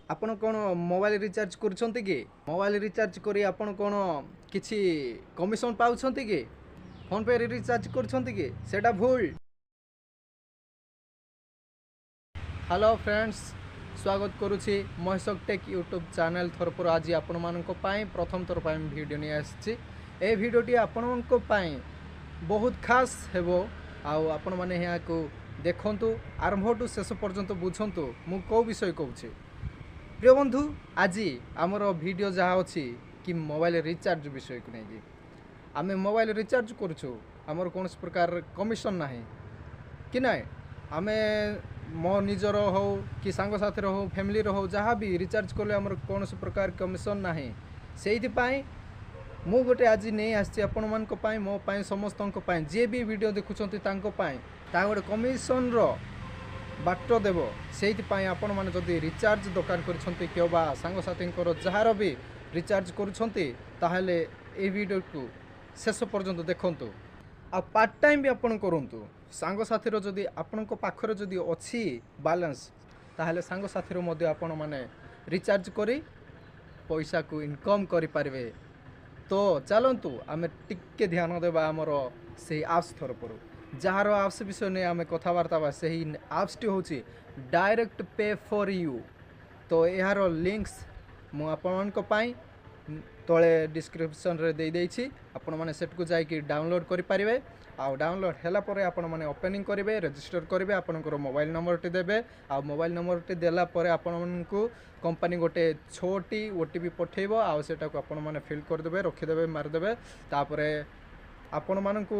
ଆପଣ କ'ଣ mobile recharge କରୁଛନ୍ତି କି? ମୋବାଇଲ ରିଚାର୍ଜ କରି ଆପଣ କ'ଣ କିଛି କମିଶନ ପାଉଛନ୍ତି କି? ଫୋନ୍ପେରେ ରିଚାର୍ଜ କରୁଛନ୍ତି କି? ସେଇଟା ଭୁଲ। ହ୍ୟାଲୋ ଫ୍ରେଣ୍ଡସ୍, ସ୍ୱାଗତ କରୁଛି ମହେଶକ ଟେକ୍ ୟୁଟ୍ୟୁବ୍ ଚ୍ୟାନେଲ୍ ତରଫରୁ। ଆଜି ଆପଣମାନଙ୍କ ପାଇଁ ପ୍ରଥମ ଥର ପାଇଁ ଭିଡ଼ିଓ ନେଇ ଆସିଛି। ଏ ଭିଡ଼ିଓଟି ଆପଣଙ୍କ ପାଇଁ ବହୁତ ଖାସ୍ ହେବ ଆଉ ଆପଣମାନେ ଏହାକୁ ଦେଖନ୍ତୁ, ଆରମ୍ଭଠୁ ଶେଷ ପର୍ଯ୍ୟନ୍ତ ବୁଝନ୍ତୁ ମୁଁ କେଉଁ ବିଷୟ କହୁଛି। ପ୍ରିୟ ବନ୍ଧୁ, ଆଜି ଆମର ଭିଡ଼ିଓ ଯାହା ଅଛି କି ମୋବାଇଲ ରିଚାର୍ଜ ବିଷୟକୁ ନେଇକି। ଆମେ ମୋବାଇଲ ରିଚାର୍ଜ କରୁଛୁ, ଆମର କୌଣସି ପ୍ରକାର କମିଶନ ନାହିଁ କି ନାହିଁ। ଆମେ ମୋ ନିଜର ହଉ କି ସାଙ୍ଗସାଥିର ହଉ, ଫ୍ୟାମିଲିର ହଉ, ଯାହା ବି ରିଚାର୍ଜ କଲେ ଆମର କୌଣସି ପ୍ରକାର କମିଶନ ନାହିଁ। ସେଇଥିପାଇଁ ମୁଁ ଗୋଟେ ଆଜି ନେଇ ଆସିଛି ଆପଣମାନଙ୍କ ପାଇଁ, ମୋ ପାଇଁ, ସମସ୍ତଙ୍କ ପାଇଁ, ଯିଏ ବି ଭିଡ଼ିଓ ଦେଖୁଛନ୍ତି ତାଙ୍କ ପାଇଁ ତାହା ଗୋଟେ କମିଶନର ବାଟ ଦେବ। ସେଇଥିପାଇଁ ଆପଣମାନେ ଯଦି ରିଚାର୍ଜ ଦୋକାନ କରିଛନ୍ତି କିମ୍ବା ସାଙ୍ଗସାଥୀଙ୍କର ଯାହାର ବି ରିଚାର୍ଜ କରୁଛନ୍ତି, ତାହେଲେ ଏଇ ଭିଡ଼ିଓକୁ ଶେଷ ପର୍ଯ୍ୟନ୍ତ ଦେଖନ୍ତୁ ଆଉ ପାର୍ଟ ଟାଇମ୍ ବି ଆପଣ କରନ୍ତୁ। ସାଙ୍ଗସାଥିର ଯଦି ଆପଣଙ୍କ ପାଖରେ ଯଦି ଅଛି ବାଲାନ୍ସ, ତାହେଲେ ସାଙ୍ଗସାଥିର ମଧ୍ୟ ଆପଣମାନେ ରିଚାର୍ଜ କରି ପଇସାକୁ ଇନକମ୍ କରିପାରିବେ। ତ ଚାଲନ୍ତୁ ଆମେ ଟିକେ ଧ୍ୟାନ ଦେବା ଆମର ସେଇ ଆପ୍ସ ତରଫରୁ, ଯାହାର ଆପ୍ସ ବିଷୟ ନେଇ ଆମେ କଥାବାର୍ତ୍ତା ହେବା। ସେହି ଆପ୍ସଟି ହେଉଛି ଡାଇରେକ୍ଟ ପେ ଫର୍ you. ତ ଏହାର ଲିଙ୍କ୍ସ ମୁଁ ଆପଣଙ୍କ ପାଇଁ ତଳେ ଡିସ୍କ୍ରିପ୍ସନ୍ରେ ଦେଇଦେଇଛି, ଆପଣମାନେ ସେଠକୁ ଯାଇକି ଡାଉନଲୋଡ଼୍ କରିପାରିବେ। ଆଉ ଡାଉନଲୋଡ଼୍ ହେଲା ପରେ ଆପଣମାନେ ଓପେନିଂ କରିବେ, ରେଜିଷ୍ଟର କରିବେ, ଆପଣଙ୍କର ମୋବାଇଲ ନମ୍ବରଟି ଦେବେ। ଆଉ ମୋବାଇଲ ନମ୍ବରଟି ଦେଲା ପରେ ଆପଣମାନଙ୍କୁ କମ୍ପାନୀ ଗୋଟେ 6ଟି OTP ପଠାଇବ ଆଉ ସେଟାକୁ ଆପଣମାନେ ଫିଲ୍ କରିଦେବେ, ରଖିଦେବେ, ମାରିଦେବେ। ତାପରେ ଆପଣମାନଙ୍କୁ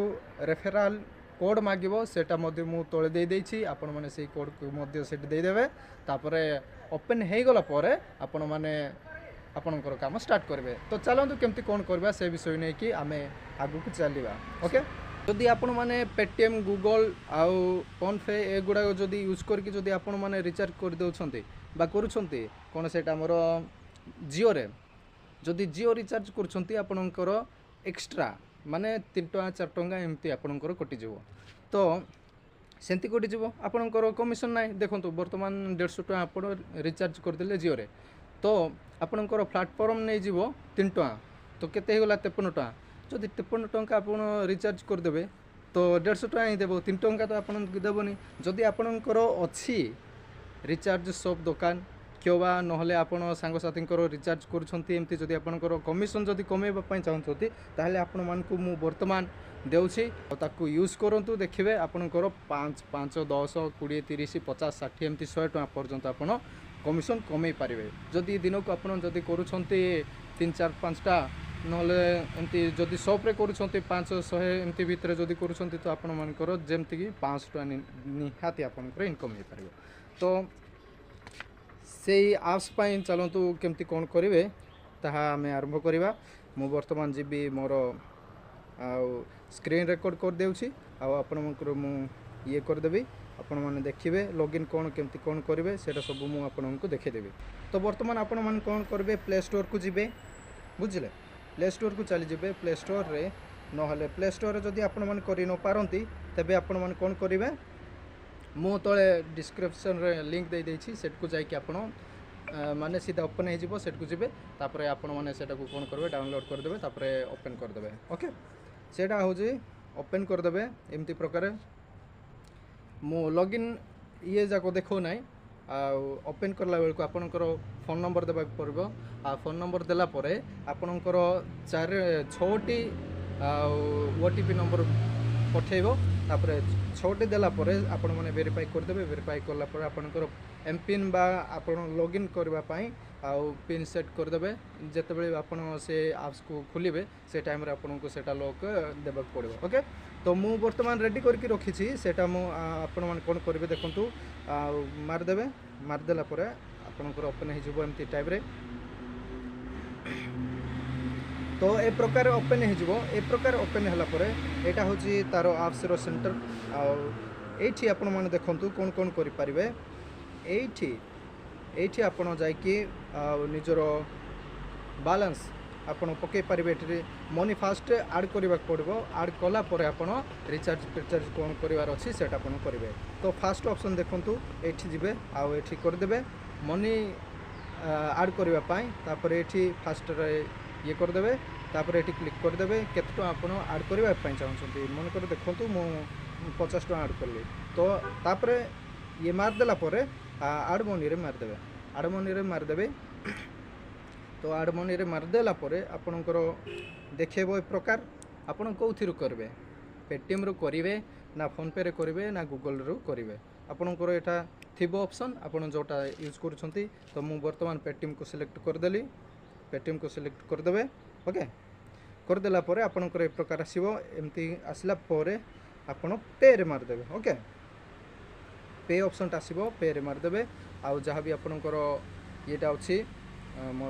ରେଫେରାଲ୍ କୋଡ଼୍ ମାଗିବ, ସେଇଟା ମଧ୍ୟ ମୁଁ ତଳେ ଦେଇଦେଇଛି, ଆପଣମାନେ ସେଇ କୋଡ଼୍କୁ ମଧ୍ୟ ସେଠି ଦେଇଦେବେ। ତାପରେ ଓପେନ୍ ହେଇଗଲା ପରେ ଆପଣମାନେ ଆପଣଙ୍କର କାମ ଷ୍ଟାର୍ଟ କରିବେ। ତ ଚାଲନ୍ତୁ କେମିତି କ'ଣ କରିବା ସେ ବିଷୟ ନେଇକି ଆମେ ଆଗକୁ ଚାଲିବା। ଓକେ, ଯଦି ଆପଣମାନେ ପେଟିଏମ୍, ଗୁଗଲ୍ ଆଉ ଫୋନ୍ପେ ଏଗୁଡ଼ାକ ଯଦି ୟୁଜ୍ କରିକି ଯଦି ଆପଣମାନେ ରିଚାର୍ଜ କରିଦେଉଛନ୍ତି ବା କରୁଛନ୍ତି, କ'ଣ ସେଇଟା ଆମର ଜିଓରେ ଯଦି ଜିଓ ରିଚାର୍ଜ କରୁଛନ୍ତି, ଆପଣଙ୍କର ଏକ୍ସଟ୍ରା ମାନେ 3 ଟଙ୍କା 4 ଟଙ୍କା ଏମିତି ଆପଣଙ୍କର କଟିଯିବ। ତ ସେମିତି କଟିଯିବ, ଆପଣଙ୍କର କମିଶନ୍ ନାହିଁ। ଦେଖନ୍ତୁ, ବର୍ତ୍ତମାନ 150 ଟଙ୍କା ଆପଣ ରିଚାର୍ଜ କରିଦେଲେ ଜିଓରେ, ତ ଆପଣଙ୍କର ପ୍ଲାଟଫର୍ମ ନେଇଯିବ 3 ଟଙ୍କା, ତ କେତେ ହେଇଗଲା? 53 ଟଙ୍କା। ଯଦି 53 ଟଙ୍କା ଆପଣ ରିଚାର୍ଜ କରିଦେବେ ତ 150 ଟଙ୍କା ହିଁ ଦେବ, 3 ଟଙ୍କା ତ ଆପଣଙ୍କୁ ଦେବନି। ଯଦି ଆପଣଙ୍କର ଅଛି ରିଚାର୍ଜ ସପ୍ ଦୋକାନ କିମ୍ବା ନହେଲେ ଆପଣ ସାଙ୍ଗସାଥୀଙ୍କର ରିଚାର୍ଜ କରୁଛନ୍ତି, ଏମିତି ଯଦି ଆପଣଙ୍କର କମିଶନ୍ ଯଦି କମେଇବା ପାଇଁ ଚାହୁଁଛନ୍ତି, ତାହେଲେ ଆପଣମାନଙ୍କୁ ମୁଁ ବର୍ତ୍ତମାନ ଦେଉଛି, ଆଉ ତାକୁ ୟୁଜ୍ କରନ୍ତୁ। ଦେଖିବେ ଆପଣଙ୍କର 5, 5, 10, 20, 30, 50, 60 ଏମିତି 100 ଟଙ୍କା ପର୍ଯ୍ୟନ୍ତ ଆପଣ କମିଶନ୍ କମେଇ ପାରିବେ। ଯଦି ଦିନକୁ ଆପଣ ଯଦି କରୁଛନ୍ତି 3, 4, 5ଟା, ନହେଲେ ଏମିତି ଯଦି ସପ୍ରେ କରୁଛନ୍ତି 5, 100 ଏମିତି ଭିତରେ ଯଦି କରୁଛନ୍ତି, ତ ଆପଣମାନଙ୍କର ଯେମିତିକି 500 ଟଙ୍କା ନିହାତି ଆପଣଙ୍କର ଇନକମ୍ ହେଇପାରିବ। ତ ସେଇ ଆପ୍ସ ପାଇଁ ଚାଲନ୍ତୁ କେମିତି କ'ଣ କରିବେ ତାହା ଆମେ ଆରମ୍ଭ କରିବା। ମୁଁ ବର୍ତ୍ତମାନ ଯିବି ମୋର ଆଉ ସ୍କ୍ରିନ୍ ରେକର୍ଡ଼ କରିଦେଉଛି ଆଉ ଆପଣଙ୍କର ମୁଁ ଇଏ କରିଦେବି, ଆପଣମାନେ ଦେଖିବେ ଲଗ୍ଇନ୍ କ'ଣ କେମିତି କ'ଣ କରିବେ, ସେଇଟା ସବୁ ମୁଁ ଆପଣଙ୍କୁ ଦେଖେଇଦେବି। ତ ବର୍ତ୍ତମାନ ଆପଣମାନେ କ'ଣ କରିବେ, ପ୍ଲେ ଷ୍ଟୋରକୁ ଯିବେ, ବୁଝିଲେ? ପ୍ଲେ ଷ୍ଟୋରକୁ ଚାଲିଯିବେ। ପ୍ଲେ ଷ୍ଟୋରରେ ନହେଲେ ପ୍ଲେ ଷ୍ଟୋରରେ ଯଦି ଆପଣମାନେ କରି ନପାରନ୍ତି, ତେବେ ଆପଣମାନେ କ'ଣ କରିବେ, ମୁଁ ତଳେ ଡିସ୍କ୍ରିପ୍ସନ୍ରେ ଲିଙ୍କ୍ ଦେଇଦେଇଛି, ସେଠକୁ ଯାଇକି ଆପଣ ମାନେ ସିଧା ଓପେନ୍ ହେଇଯିବ, ସେଠକୁ ଯିବେ। ତାପରେ ଆପଣମାନେ ସେଟାକୁ କ'ଣ କରିବେ, ଡାଉନଲୋଡ଼୍ କରିଦେବେ, ତାପରେ ଓପେନ୍ କରିଦେବେ। ଓକେ, ସେଇଟା ହେଉଛି ଓପେନ୍ କରିଦେବେ ଏମିତି ପ୍ରକାର। ମୁଁ ଲଗ୍ଇନ୍ ଇଏ ଯାକ ଦେଖାଉ ନାହିଁ। ଆଉ ଓପେନ୍ କଲା ବେଳକୁ ଆପଣଙ୍କର ଫୋନ୍ ନମ୍ବର ଦେବାକୁ ପଡ଼ିବ। ଆଉ ଫୋନ୍ ନମ୍ବର ଦେଲା ପରେ ଆପଣଙ୍କର 4 6ଟି ଆଉ OTP number ପଠାଇବ। ତାପରେ 6ଟି ଦେଲା ପରେ ଆପଣମାନେ ଭେରିଫାଇ କରିଦେବେ। ଭେରିଫାଇ କଲା ପରେ ଆପଣଙ୍କର ଏମ୍ ପିନ୍ ବା ଆପଣ ଲଗ୍ଇନ୍ କରିବା ପାଇଁ ଆଉ ପିନ୍ ସେଟ୍ କରିଦେବେ। ଯେତେବେଳେ ଆପଣ ସେ ଆପ୍ସକୁ ଖୋଲିବେ, ସେ ଟାଇମ୍ରେ ଆପଣଙ୍କୁ ସେଇଟା ଲକ୍ ଦେବାକୁ ପଡ଼ିବ। ଓକେ, ତ ମୁଁ ବର୍ତ୍ତମାନ ରେଡ଼ି କରିକି ରଖିଛି ସେଇଟା। ମୁଁ ଆପଣମାନେ କ'ଣ କରିବେ ଦେଖନ୍ତୁ, ଆଉ ମାରିଦେବେ। ମାରିଦେଲା ପରେ ଆପଣଙ୍କର ଓପେନ୍ ହେଇଯିବ ଏମିତି ଟାଇପ୍ରେ। ତ ଏ ପ୍ରକାର ଓପେନ୍ ହେଇଯିବ। ଏ ପ୍ରକାର ଓପେନ୍ ହେଲା ପରେ ଏଇଟା ହେଉଛି ତା'ର ଆପ୍ସର ସେଣ୍ଟର। ଆଉ ଏଇଠି ଆପଣମାନେ ଦେଖନ୍ତୁ କ'ଣ କ'ଣ କରିପାରିବେ। ଏଇଠି ଆପଣ ଯାଇକି ଆଉ ନିଜର ବାଲାନ୍ସ ଆପଣ ପକାଇ ପାରିବେ। ଏଠିରେ ମନି ଫାଷ୍ଟ ଆଡ଼୍ କରିବାକୁ ପଡ଼ିବ। ଆଡ଼୍ କଲା ପରେ ଆପଣ ରିଚାର୍ଜ ଫିଚାର୍ଜ କ'ଣ କରିବାର ଅଛି ସେଇଟା ଆପଣ କରିବେ। ତ ଫାଷ୍ଟ ଅପସନ୍ ଦେଖନ୍ତୁ, ଏଇଠି ଯିବେ ଆଉ ଏଠି କରିଦେବେ ମନି। ଆଡ଼୍ କରିବା ପାଇଁ। ତାପରେ ଏଠି ଫାଷ୍ଟରେ ଇଏ କରିଦେବେ, ତାପରେ ଏଠି କ୍ଲିକ୍ କରିଦେବେ କେତେ ଟଙ୍କା ଆପଣ ଆଡ଼୍ କରିବା ପାଇଁ ଚାହୁଁଛନ୍ତି। ମନେକର ଦେଖନ୍ତୁ, ମୁଁ 50 ଟଙ୍କା ଆଡ଼୍ କଲି। ତ ତାପରେ ଇଏ ମାରିଦେଲା ପରେ ଆଡ଼୍ ମନିରେ ମାରିଦେବେ, ଆଡ଼୍ ମନିରେ ମାରିଦେବେ। ତ ଆଡ଼୍ ମନିରେ ମାରିଦେଲା ପରେ ଆପଣଙ୍କର ଦେଖେଇବ ଏ ପ୍ରକାର। ଆପଣ କେଉଁଥିରୁ କରିବେ, ପେଟିଏମ୍ରୁ କରିବେ ନା ଫୋନ୍ପେରେ କରିବେ ନା ଗୁଗଲ୍ରୁ କରିବେ, ଆପଣଙ୍କର ଏଇଟା ଥିବ ଅପସନ୍, ଆପଣ ଯେଉଁଟା ୟୁଜ୍ କରୁଛନ୍ତି। ତ ମୁଁ ବର୍ତ୍ତମାନ ପେଟିଏମ୍କୁ ସିଲେକ୍ଟ କରିଦେଲି। ପେଟିଏମ୍କୁ ସିଲେକ୍ଟ କରିଦେବେ। ଓକେ, କରିଦେଲା ପରେ ଆପଣଙ୍କର ଏ ପ୍ରକାର ଆସିବ। ଏମିତି ଆସିଲା ପରେ ଆପଣ ପେରେ ମାରିଦେବେ। ଓକେ, ପେ ଅପସନ୍ଟା ଆସିବ, ପେରେ ମାରିଦେବେ। ଆଉ ଯାହା ବି ଆପଣଙ୍କର ଇଏଟା ଅଛି, ମୋ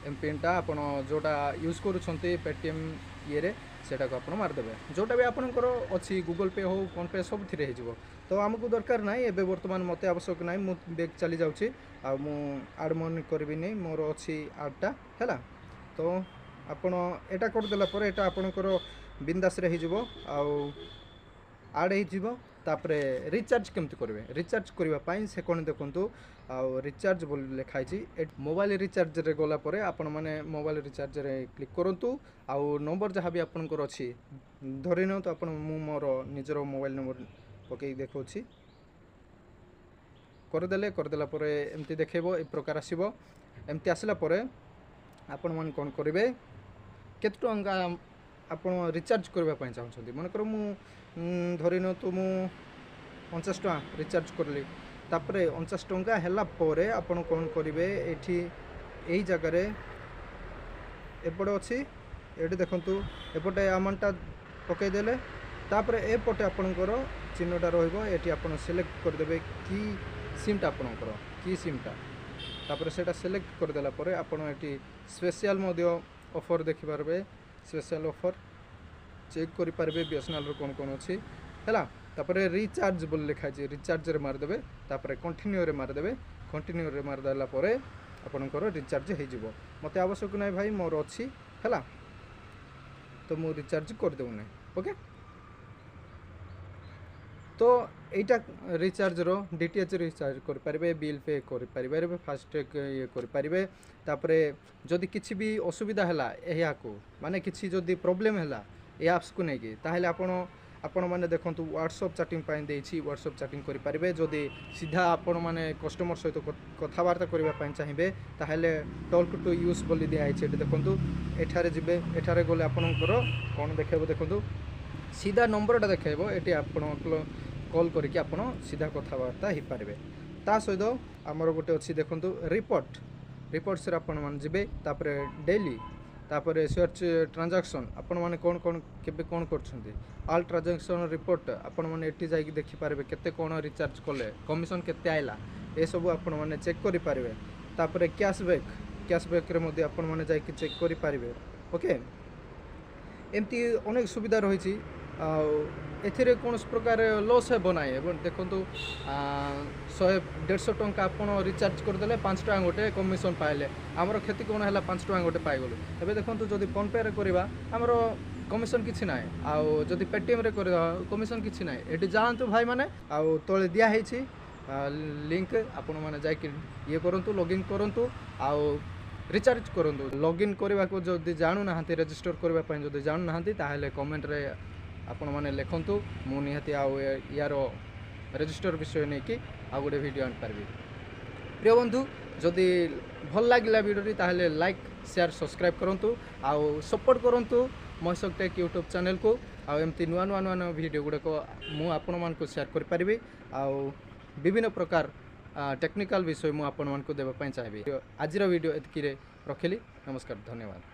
ଏମ୍ ପିନ୍ଟା, ଆପଣ ଯେଉଁଟା ୟୁଜ୍ କରୁଛନ୍ତି ପେଟିଏମ୍ ଇଏରେ, ସେଇଟାକୁ ଆପଣ ମାରିଦେବେ। ଯେଉଁଟା ବି ଆପଣଙ୍କର ଅଛି, ଗୁଗଲ୍ ପେ ହେଉ, ଫୋନ୍ପେ, ସବୁଥିରେ ହେଇଯିବ। ତ ଆମକୁ ଦରକାର ନାହିଁ ଏବେ, ବର୍ତ୍ତମାନ ମୋତେ ଆବଶ୍ୟକ ନାହିଁ। ମୁଁ ବ୍ୟାକ୍ ଚାଲି ଯାଉଛି ଆଉ ମୁଁ ଆଡ଼୍ ମନି କରିବିନି, ମୋର ଅଛି ଆଡ଼୍ଟା ହେଲା। ତ ଆପଣ ଏଇଟା କରିଦେଲା ପରେ ଏଇଟା ଆପଣଙ୍କର ବିନ୍ଦାସରେ ହେଇଯିବ ଆଉ ଆଡ଼୍ ହେଇଯିବ। ତାପରେ ରିଚାର୍ଜ କେମିତି କରିବେ? ରିଚାର୍ଜ କରିବା ପାଇଁ ସେ କ'ଣ ଦେଖନ୍ତୁ, ଆଉ ରିଚାର୍ଜ ବୋଲି ଲେଖା ହେଇଛି। ମୋବାଇଲ ରିଚାର୍ଜରେ ଗଲା ପରେ ଆପଣମାନେ ମୋବାଇଲ ରିଚାର୍ଜରେ କ୍ଲିକ୍ କରନ୍ତୁ ଆଉ ନମ୍ବର ଯାହା ବି ଆପଣଙ୍କର ଅଛି ଧରି ନିଅନ୍ତୁ ଆପଣ। ମୁଁ ମୋର ନିଜର ମୋବାଇଲ ନମ୍ବର ପକାଇକି ଦେଖାଉଛି। କରିଦେଲେ, କରିଦେଲା ପରେ ଏମିତି ଦେଖେଇବ, ଏ ପ୍ରକାର ଆସିବ। ଏମିତି ଆସିଲା ପରେ ଆପଣମାନେ କ'ଣ କରିବେ? କେତେ ଟଙ୍କା ଆପଣ ରିଚାର୍ଜ କରିବା ପାଇଁ ଚାହୁଁଛନ୍ତି? ମନେକର ମୁଁ ଧରି ନିଅନ୍ତୁ ମୁଁ 49 ଟଙ୍କା ରିଚାର୍ଜ କଲି। ତାପରେ 49 ଟଙ୍କା ହେଲା ପରେ ଆପଣ କ'ଣ କରିବେ? ଏଠି ଏଇ ଜାଗାରେ ଏପଟେ ଅଛି, ଏଠି ଦେଖନ୍ତୁ, ଏପଟେ ଆମାଉଣ୍ଟଟା ପକାଇଦେଲେ, ତାପରେ ଏପଟେ ଆପଣଙ୍କର ଚିହ୍ନଟା ରହିବ। ଏଠି ଆପଣ ସିଲେକ୍ଟ କରିଦେବେ କି ସିମ୍ଟା ଆପଣଙ୍କର, କି ସିମ୍ଟା। ତାପରେ ସେଇଟା ସିଲେକ୍ଟ କରିଦେଲା ପରେ ଆପଣ ଏଠି ସ୍ପେଶିଆଲ୍ ମଧ୍ୟ ଅଫର୍ ଦେଖିପାରିବେ, ସ୍ପେଶିଆଲ୍ ଅଫର୍ ଚେକ୍ କରିପାରିବେ, ବିଏସ୍ଏନ୍ଏଲ୍ର କ'ଣ କ'ଣ ଅଛି ହେଲା। ତାପରେ ରିଚାର୍ଜ ବୋଲି ଲେଖା ହେଇଛି, ରିଚାର୍ଜରେ ମାରିଦେବେ। ତାପରେ କଣ୍ଟିନ୍ୟୁରେ ମାରିଦେବେ। କଣ୍ଟିନ୍ୟୁରେ ମାରିଦେଲା ପରେ ଆପଣଙ୍କର ରିଚାର୍ଜ ହେଇଯିବ। ମୋତେ ଆବଶ୍ୟକ ନାହିଁ ଭାଇ, ମୋର ଅଛି ହେଲା, ତ ମୁଁ ରିଚାର୍ଜ କରିଦେଉନାହିଁ। ଓକେ, ତ ଏଇଟା ରିଚାର୍ଜର ଡିଟିଏଚ୍ ରିଚାର୍ଜ କରିପାରିବେ, ବିଲ୍ ପେ କରିପାରିବେ, ଫାସ୍ଟ୍ୟାଗ୍ ଇଏ କରିପାରିବେ। ତାପରେ ଯଦି କିଛି ବି ଅସୁବିଧା ହେଲା ଏହାକୁ, ମାନେ କିଛି ଯଦି ପ୍ରୋବ୍ଲେମ୍ ହେଲା ଏ ଆପ୍ସକୁ ନେଇକି, ତାହେଲେ ଆପଣମାନେ ଦେଖନ୍ତୁ, ହ୍ୱାଟ୍ସଅପ୍ ଚାଟିଂ ପାଇଁ ଦେଇଛି, ହ୍ୱାଟ୍ସଅପ୍ ଚାଟିଂ କରିପାରିବେ। ଯଦି ସିଧା ଆପଣମାନେ କଷ୍ଟମର୍ ସହିତ କଥାବାର୍ତ୍ତା କରିବା ପାଇଁ ଚାହିଁବେ, ତାହେଲେ ଟକ୍ ଟୁ ୟୁଜ୍ ବୋଲି ଦିଆହେଇଛି ଏଠି ଦେଖନ୍ତୁ। ଏଠାରେ ଯିବେ, ଏଠାରେ ଗଲେ ଆପଣଙ୍କର କ'ଣ ଦେଖେଇବ ଦେଖନ୍ତୁ, ସିଧା ନମ୍ବରଟା ଦେଖେଇବ। ଏଠି ଆପଣ କଲ୍ କରିକି ଆପଣ ସିଧା କଥାବାର୍ତ୍ତା ହେଇପାରିବେ। ତା ସହିତ ଆମର ଗୋଟେ ଅଛି ଦେଖନ୍ତୁ ରିପୋର୍ଟ। ରିପୋର୍ଟସରେ ଆପଣମାନେ ଯିବେ, ତାପରେ ଡେଲି, ତାପରେ ସର୍ଚ୍ଚ ଟ୍ରାଞ୍ଜାକ୍ସନ୍, ଆପଣମାନେ କ'ଣ କ'ଣ କେବେ କ'ଣ କରୁଛନ୍ତି। ଅଲ୍ ଟ୍ରାଞ୍ଜାକ୍ସନ୍ ରିପୋର୍ଟ ଆପଣମାନେ ଏଠି ଯାଇକି ଦେଖିପାରିବେ, କେତେ କ'ଣ ରିଚାର୍ଜ କଲେ, କମିଶନ୍ କେତେ ଆଇଲା, ଏସବୁ ଆପଣମାନେ ଚେକ୍ କରିପାରିବେ। ତାପରେ କ୍ୟାସବ୍ୟାକ୍, କ୍ୟାସବ୍ୟାକ୍ରେ ମଧ୍ୟ ଆପଣମାନେ ଯାଇକି ଚେକ୍ କରିପାରିବେ। ଓକେ, ଏମିତି ଅନେକ ସୁବିଧା ରହିଛି ଆଉ ଏଥିରେ କୌଣସି ପ୍ରକାର ଲସ୍ ହେବ ନାହିଁ। ଏବଂ ଦେଖନ୍ତୁ, 100 150 ଟଙ୍କା ଆପଣ ରିଚାର୍ଜ କରିଦେଲେ, 5 ଟଙ୍କା ଗୋଟେ କମିଶନ୍ ପାଇଲେ, ଆମର କ୍ଷତି କ'ଣ ହେଲା? 5 ଟଙ୍କା ଗୋଟେ ପାଇଗଲୁ। ଏବେ ଦେଖନ୍ତୁ, ଯଦି ଫୋନ୍ପେରେ କରିବା ଆମର କମିଶନ୍ କିଛି ନାହିଁ, ଆଉ ଯଦି ପେଟିଏମ୍ରେ କରିବା କମିଶନ୍ କିଛି ନାହିଁ। ଏଠି ଯାଆନ୍ତୁ ଭାଇମାନେ, ଆଉ ତଳେ ଦିଆହେଇଛି ଲିଙ୍କ୍, ଆପଣମାନେ ଯାଇକି ଇଏ କରନ୍ତୁ, ଲଗ୍ଇନ୍ କରନ୍ତୁ ଆଉ ରିଚାର୍ଜ କରନ୍ତୁ। ଲଗ୍ଇନ୍ କରିବାକୁ ଯଦି ଜାଣୁନାହାନ୍ତି, ରେଜିଷ୍ଟର କରିବା ପାଇଁ ଯଦି ଜାଣୁନାହାନ୍ତି, ତାହେଲେ କମେଣ୍ଟରେ ଆପଣମାନେ ଲେଖନ୍ତୁ। ମୁଁ ନିହାତି ଆଉ ୟାର ରେଜିଷ୍ଟର ବିଷୟ ନେଇକି ଆଉ ଗୋଟେ ଭିଡ଼ିଓ ଆଣିପାରିବି। ପ୍ରିୟ ବନ୍ଧୁ, ଯଦି ଭଲ ଲାଗିଲା ଭିଡ଼ିଓଟି, ତାହେଲେ ଲାଇକ୍, ସେୟାର, ସବସ୍କ୍ରାଇବ୍ କରନ୍ତୁ ଆଉ ସପୋର୍ଟ କରନ୍ତୁ ମହେଶକ ଟେକ୍ ୟୁଟ୍ୟୁବ୍ ଚ୍ୟାନେଲ୍କୁ। ଆଉ ଏମିତି ନୂଆ ନୂଆ ନୂଆ ନୂଆ ଭିଡ଼ିଓ ଗୁଡ଼ିକ ମୁଁ ଆପଣମାନଙ୍କୁ ସେୟାର କରିପାରିବି ଆଉ ବିଭିନ୍ନ ପ୍ରକାର ଟେକ୍ନିକାଲ୍ ବିଷୟ ମୁଁ ଆପଣମାନଙ୍କୁ ଦେବା ପାଇଁ ଚାହିଁବି। ଆଜିର ଭିଡ଼ିଓ ଏତିକିରେ ରଖିଲି। ନମସ୍କାର, ଧନ୍ୟବାଦ।